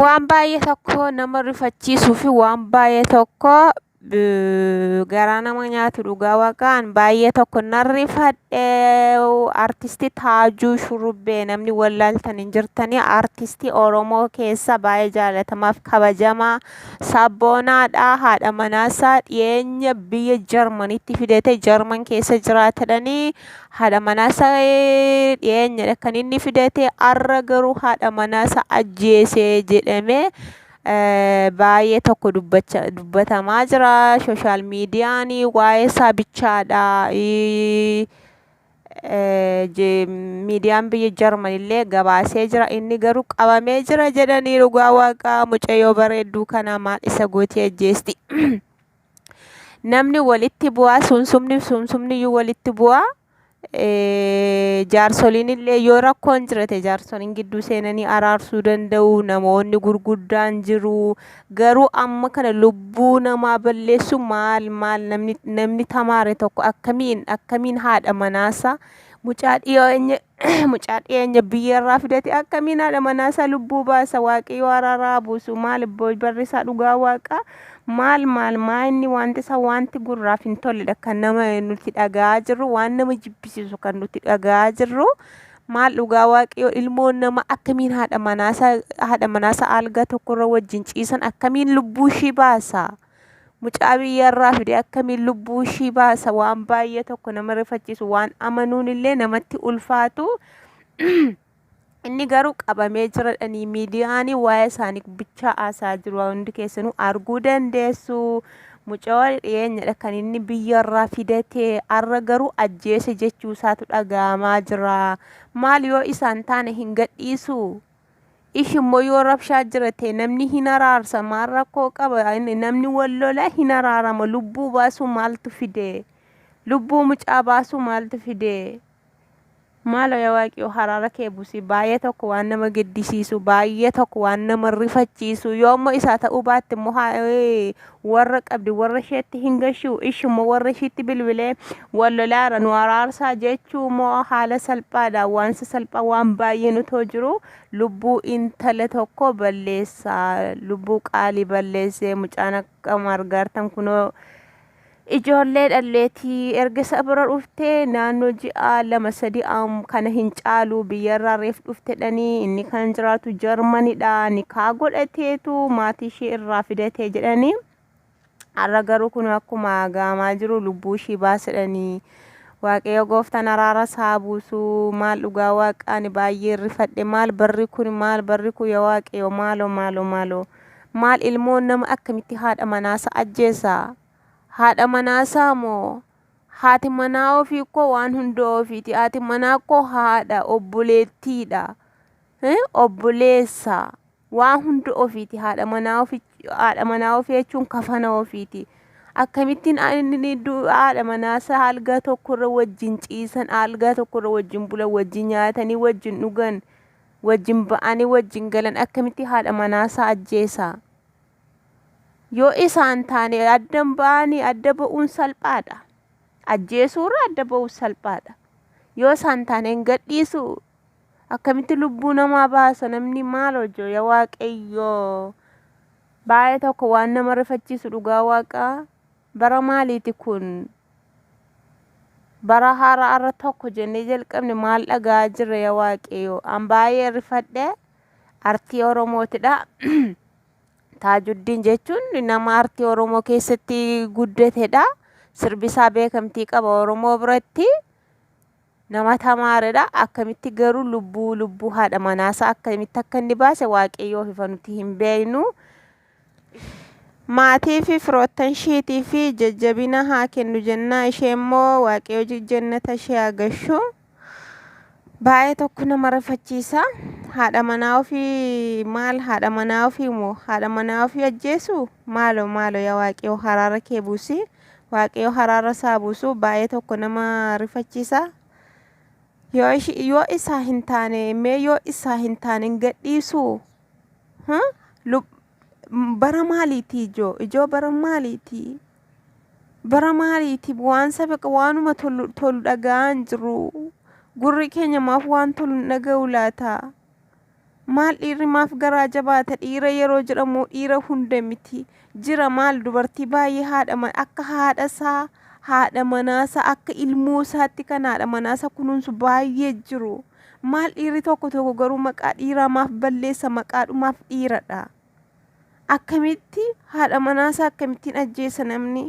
Waan baay'ee tokko nama rifachiisuu fi waan baay'ee tokko garaa nama nyaatu dhugaa waaqaan baay'ee tokko nan rifadhe. Artisti Taajuu Shurrubbee namni wallaaltan hin jirtanii, artistii Oromoo keessa baay'ee jaalatamaaf kabajamaa sabboonaadha. Haadha manaasaa dhiyeenya biyya Jarmanitti fidate, Jarman keessa jiraatadhanii. Haadha manaasaa dhiyeenyadha kan inni fidate, arra garuu haadha manaasaa ajjeese jedhamee baay'ee tokko dubbatamaa jira. Sooshaal miidiyaan waa'ee isaa bichaadha. Miidiyaan biyya Jarman illee gabaasee jira. Inni garuu qabamee jira jedhanii. Dhugaa waaqaa, mucayyoo bareedduu kana maal isa gootee ajjeesti? Namni walitti bu'aa, sunsumni sunsumni iyyuu walitti bu'aa. Jaarsoliin illee yoo rakkoon jirate jaarsoliin gidduu seenanii araarsuu danda'u. Namoonni gurguddaan jiru. Garuu amma kana lubbuu namaa balleessu maal maal? Namni tamaare tokko akkamiin haadha manaasaa, mucaa dhiyeenya biyyarraa fidate, akkamiin haadha manaasaa lubbuu baasa? Waaqayyo araaraa buusu. Maal barri isaa? Dhugaa waaqaa, maal maal maa inni wanti isaa wanti gurraaf hin tolledha kan nama nuti dhaga'aa jirru, waan nama jibbisiisu kan nuti dhaga'aa jirru. Maal, dhugaa waaqayyo, ilmoon nama akkamiin haadha manaasaa algaa tokkorra wajjin ciisan akkamiin lubbuu ishii baasa? Mucaa biyyarraa fide akkamiin lubbuu ishii baasa? Waan baay'ee tokko nama rifachiisu, waan amanuun illee namatti ulfaatu. Inni garuu qabamee jira dhanii miidiyaan waa'ee isaanii bichaa haasaa jiru, hundi keessanuu arguu dandeessu. Mucaa dhiyeenyadha kan inni biyyarraa fidate, arra garuu ajjeese jechuu isaatu dhaga'amaa jira. Maal, yoo isaan taane hin gadhiisu? Ishi immoo yoo rabshaa jira ta'e namni hin araarsa. Maal rakkoo qaba? Namni wal lola, hin araarama. Lubbuu baasuu maaltu fide? Lubbuu mucaa baasuu maaltu fide? Maalo yaa Waaqayyo, haraara kee buusi. Baay'ee tokko waan nama gaddisiisu, baay'ee tokko waan nama rifachiisu. Yoo immoo isaa ta'uu baatte immoo warra qabdi, warra isheetti hin gashu. Ishi immoo warra ishiitti bilbilee wal lolaara, nu araarsaa jechuu immoo haala salphaadha. Waan salphaa waan baay'een utoo jiru lubbuu intala tokko balleessaa, lubbuu qaalii balleessee. Mucaan akka margaartan kunoo ijoollee dhalleetii erga isa bira dhuftee naannoo ji'a 2-3 kana hin caalu, biyyarraa reef dhuftedhanii. Inni kan jiraatu Jarmanidha. Nikaa godhateetu maatii ishee irraa fidatee jedhanii. Har'a garuu kun akkuma gaamaa jiru lubbuu ishii baasedhanii. Waaqayyo gooftaan araara isaa buusuu. Maal, dhugaa waaqaan baay'ee rifadhe. Maal barri kun? Maal barri kun? Yaa Waaqayyo, maalo, maalo, maalo! Maal, ilmoon nama akkamitti haadha manaasaa ajjeesa? Haadha manaasaa moo? Haati manaa ofii koo waan hunda ofiiti. Haati manaa koo haadha, obboleettiidha, obboleessa, waan hunda ofiiti. Haadha manaa ofii, haadha manaa ofii jechuun kafana ofiiti. Akkamittiin inni haadha manaasaa algaa tokkorra wajjin ciisan, algaa tokkorra wajjin bulan, wajjin nyaatanii, wajjin dhugan, wajjin ba'anii, wajjin galan, akkamitti haadha manaasaa ajjeesa? Yoo isaan taane addan ba'anii, adda ba'uun salphaadha. Ajjeesuurra adda ba'uun salphaadha. Yoo isaan taane hin gadhiisu? Akkamitti lubbuu namaa baasa namni? Maal hojii, yaa Waaqayyoo? Baay'ee tokko waan nama rifachiisu, dhugaa waaqaa. Bara maaliiti kun? Bara haaraa har'a tokko jennee jalqabne maal dhagaa jirra, yaa Waaqayyo? An baay'ee rifadhe. Artii Oromootidha. Taajuddiin jechuun nama artii Oromoo keessatti guddatedha. Sirbisaa beekamtii qaba Oromoo biratti. Nama tamaaredha. Akkamitti garuu lubbuu haadha manaasaa akkamitti akka inni baase Waaqayyoof ifa, nuti hin beeknu. Maatii fi firoottan isheetii fi jajjabina haa kennu jennaa, ishee immoo Waaqayyo jannata ishee haa gashu. Baay'ee tokko nama rifachiisa. Haadha manaa ofii, maal, haadha manaa ofii moo haadha manaa ofii ajjeesu? Maalo, maalo, yaa Waaqayyo, haraara kee buusi. Waaqayyo haraara isaa buusu. Baay'ee tokko nama rifachiisa. Yoo isaa hin taane, mee yoo isaa hin taane hin gadhiisu? Bara maaliiti ijoo? Ijoo, bara maaliiti? Bara maaliiti? Waan saba waanuma tolu tolu dhaga'aan jiru. Gurri keenya maaf waan tolu hin dhaga'u laata? Maal dhiirri maaf garaa jabaata? Dhiira yeroo jedhamu dhiira hunda miti. Jira maal dubartii baay'ee haadha akka haadha isaa, haadha manaasaa, akka ilmoo isaatti kan haadha manaasaa kunuunsu baay'ee jiru. Maal dhiirri tokko tokko garuu maqaa dhiiraa maaf balleessa? Maqaadhumaaf dhiiradha. Akkamitti haadha manaasaa akkamittiin ajjeesa namni?